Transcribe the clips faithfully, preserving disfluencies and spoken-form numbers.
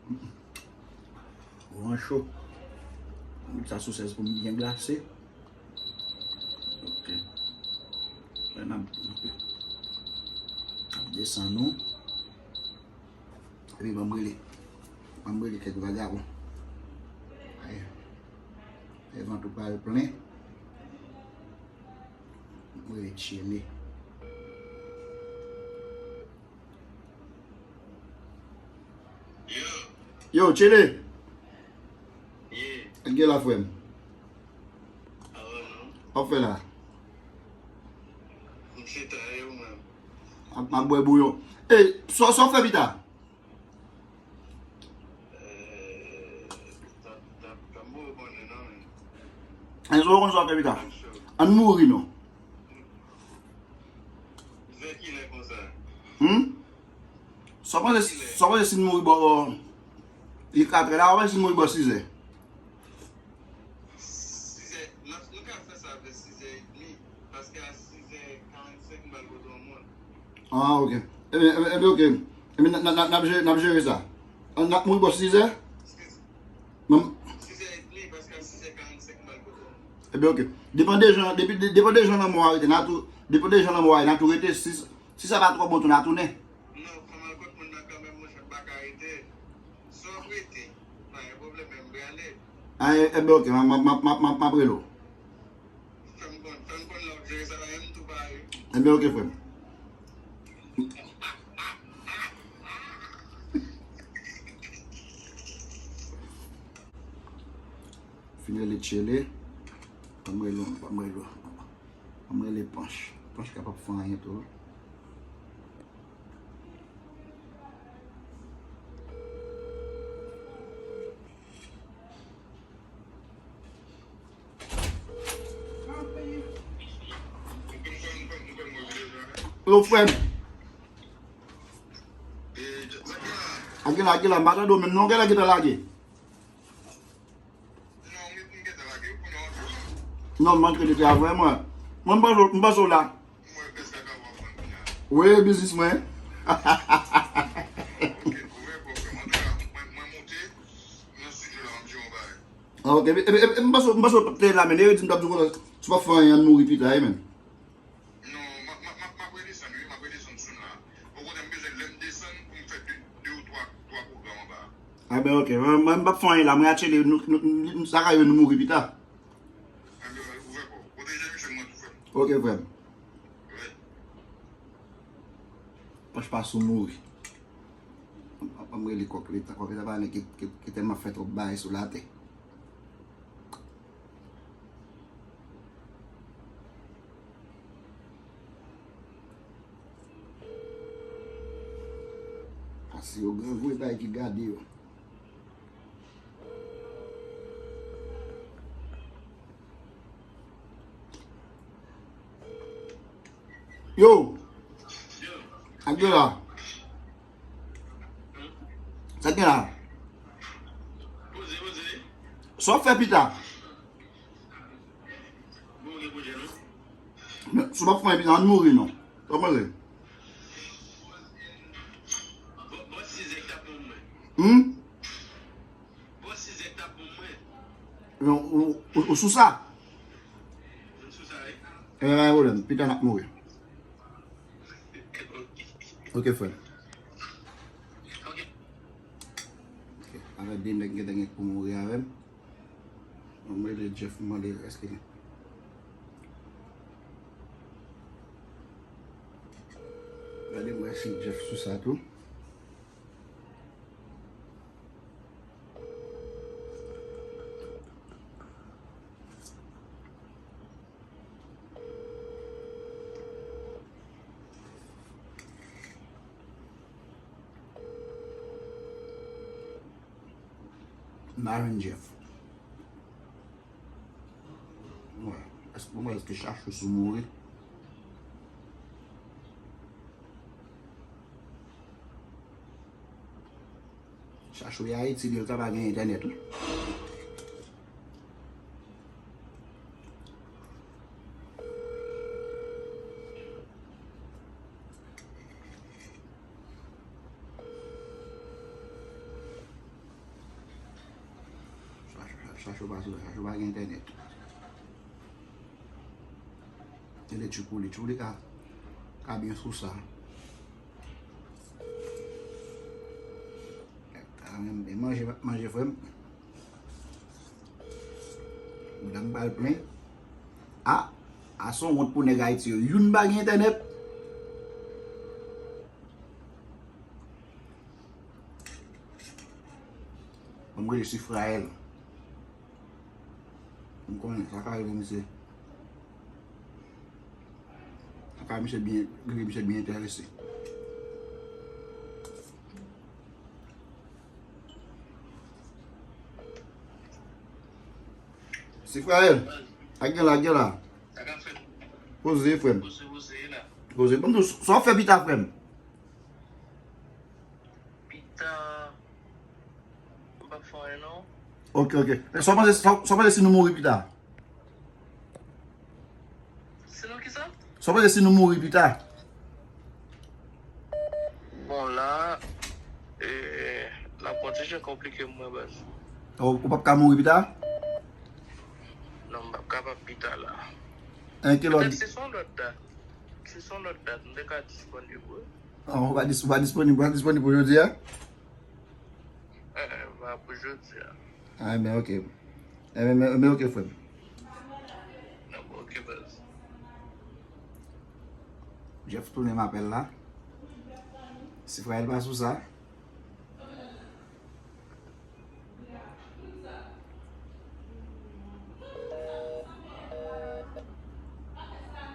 Bon, an cho. Mwen met sa sou sèz pou m byen glase. Ok. Lè n ap, ok. N ap desann nou. Epi ban m rele. Ban m rele kèk vagabon. Ay. Lè vant ou pral plen. M rele Tchele. Yo, Tchele. Ye. Sa k gen la, frè m? Sa w ap fè la? M chita, e ou menm? M ap, m ap bwè bouyon. Ey, sa, sa w fè pita? Eh, t ap, t ap, t ap bwè bòne non, men. Ann, sa w konn sa w fè pita? Ann mouri non. Vè kilè konsa? Hmm? Sa w panse, sa w panse si n mouri bò, li katrè la, w panse si n mouri bò sizè? Sizè, n ap, nou ka fè sa vè sizè edmi, paske a sizè karannsenk m pral kote yon moun. Ah, ok. Ebyen, ebyen, ebyen, ok. Ebyen, n a, n a, n a, n ap jere, n ap jere sa. Ann, n ap mouri bò sizè? Sizè edmi, paske a sizè karannsenk m pral kote yon moun. Ebyen, ok. Depann de jan, depi, de, depann de jan lanmò a rete, n a tou, depann de jan lanmò a ye, n a tou rete, si, si sa pa twò bon tou, n a tounen. Non, fò m al kot moun nan kanmenm, monchè, m pa ka rete. Si w ap rete, pa gen pwoblèm, men m prale. Ah, e, ebyen, ok, m, m, m ap rele w. Fè m konn, fè m konn lè w ap jere sa la, men m tou pare. Ebyen, ok, frè m. Fin rele Tchele. Ban m rele, ban m rele, ban m rele Panch. Panch kapab fè anyen tou. Yo, frè m. Akila, Akila, m pa tande w menm non, genlè gentan lage. Non, m antre depi avè mwen. Mwen, m panse, m panse w la. Wi, biznis mwen. Ah, ok, epi, epi, epi, m panse, m panse w te la, men, e di m t ap di w konsa, si w pa fè anyen, ann mouri pita, wi, men. Non, m ap, m ap, m ap, m ap redesann, wi, m ap redesann soon la. Okontrè, m bezwen lè m desann pou m fè de, de ou twa, twa pwogram anba a. Ah ben, ok. Mwen, mwen, m p ap fè anyen la. Mwen a Tchele, nou, nou, nou, sa ka rive nou mouri pita. Ah ben, ouvè kò w. Pwoteje misye mwen tou, frè m. Ok, frè m. Wi. Panch pa sou mouri. M ap, m ap rele kòk leta. Kòk leta pa vle ki, ki, ki tèlman fè twòp bagay sou latè. Pase yo grangou e bay ki gade yo. Yo! Ak de la. Sa gen la? Sa w fè pita? Si w pa fè pita, ann mouri non. Sa w panse? Hmm? Non, ou, ou, ou sou sa? Ebyen, pa gen pwoblèm. Pita n ap mouri. Ok, frè. Ok, avè de nèg gentan gen pou mouri avè m. Mwen rele Jeff, m mande èske li. Gade m wè si Jeff sou sa tou. Marin Jeff. Wè. Èske, mwen, èske Chachou sou mouri? Chachou ye Ayiti, li ka pa gen entènèt, wi. Chacho pa sou la, Chacho pa gen entènèt. Tande Tchoupoli, Tchoupoli ka, ka byen sou sa. E manje, manje frè m. Bouda m pral plen. A, a se yon wont pou nèg Ayiti yo. Youn pa gen entènèt. Ban m rele Sifrayèl. M konnen sa ka rive misye. Sa ka misye byen, rive misye byen enterese. Sifrayèl, ak gen la, gen la. Poze, frè m. Poze, poze, la. Poze. Ban m di w, sa w fè pita, frè m? Pita, m p ap fè anyen, non. Ok, ok. E sa w panse, sa w, sa w panse si nou mouri pita? Si nou kisa? Sa w panse si nou mouri pita? Bon, la, e, n ap pran ti jan konplike mwen, baz. Ou, ou p ap ka mouri pita? Non, m p ap kapab pita la. An ki lòt? Petèt si se yon lòt dat. Si se yon lòt dat, m te ka disponib, wi. Ah, ou pa dis-, ou pa disponib, ou pa disponib pou jodi a? Eh, eh, pa pou jodi a. Ah, men ok. Eh, men, men, men ok, frè m. Non, ok, baz. Jeff tounen m apèl la. Sifrayèl pa sou sa.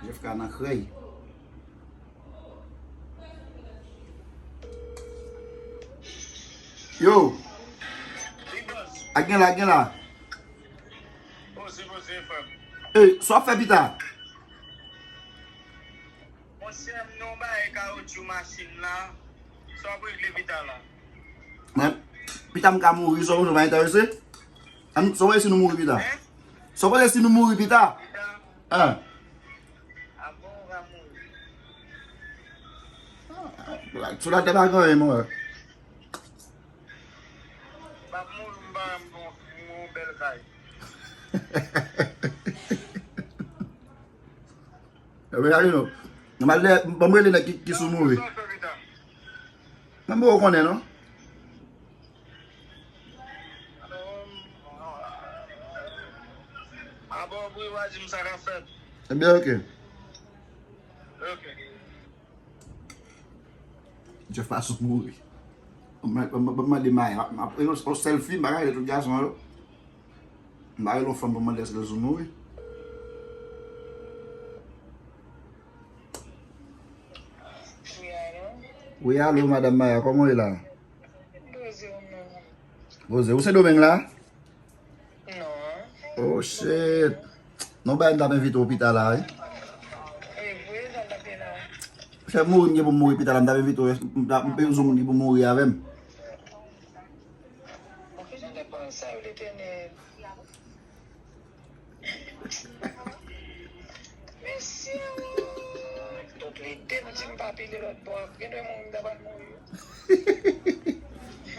Jeff ka nan krèy. Yo! Ak gen la, gen la. Poze, poze, frè m. Ey, sa w ap fè pita? Monchè, m nan yon bagay kawotchou machin la. Sa w ap regle pita la? Men, pita m ka mouri, sa w pa enterese? An, sa w pa si nou mouri pita? Hein? Sa w pa si nou mouri pita? Pita? Hein? Avan w va mouri. Ah, sou latè pa gen anyen, mwen. M ap mouri, m pa, m gon, m gon bèl kay. Ebyen, gade non. Ban m rele nèg ki, ki sou mouri. Mwen m poko konnen non. Ebyen, ok. Jeff pa sou mouri. Ban m, ban m, ban m mande Maya. M ap, yon sèl fi, m pa ka rele tout gason yo. M pa rele yon fanm pou mande èske l sou mouri. Wi, alo? Wi, alo, madanm Maya, kòman w ye la? Poze w menm. Poze, ou Sendomeng la? Non. Oh, shit. Non, bay m t ap envite w pita la, wi. E vre, sa m t ap fè la? Chèf mouri, m gen pou m mouri pita la, m t ap envite w, m t ap, m bezwen moun ki pou mouri avè m. Bon, ki jan de pawòl sa yo, Letènèl? Mesye, tout lide m di m pa pile lòt bò a, gen de moun m ta pral mouri.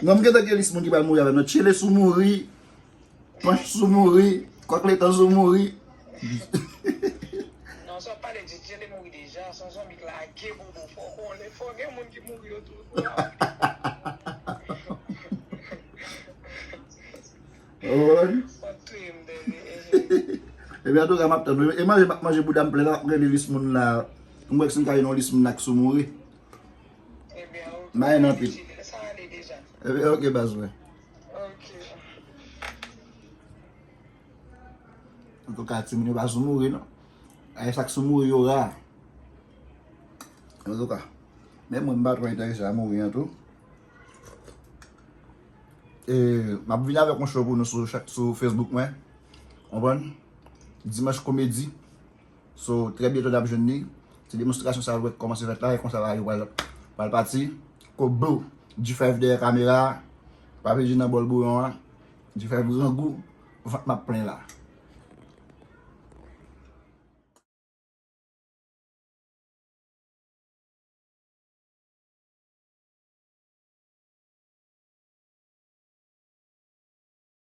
Non, m gentan gen lis moun ki pral mouri avè m nan. Tchele sou mouri, Panch sou mouri, Kòk Letan sou mouri. Non, sa w pale di Tchele mouri deja, se yon zonbi k lage bobo, fò w konnen, fò gen moun ki mouri yo tou. Ou konprann? Ebyen, antouka, m ap tann. E manje, m ap manje bouda m plen la, m ap rele lis moun la. M wè si m ka jwenn yon lis moun la k sou mouri. M pa jwenn anpil. Ebyen, ok, baz mwen. Antouka, timoun yo pa sou mouri, non. Ay, sa k sou mouri yo ra. Antouka, men mwen, m pa twò enterese a mouri an tou. E, m ap vin avèk yon show pou nou sou, sou Facebook mwen. Konprann? Dimanch Komedi. So, trè byento n ap jwenn li. Ti demonstrasyon sa yo k kòmanse fèt la, e konsa bagay yo pral, pral pati. Kobo, G five dèyè kamera a. Pa pèdi nan bòl bouyon an. G five grangou, vant m ap plen la.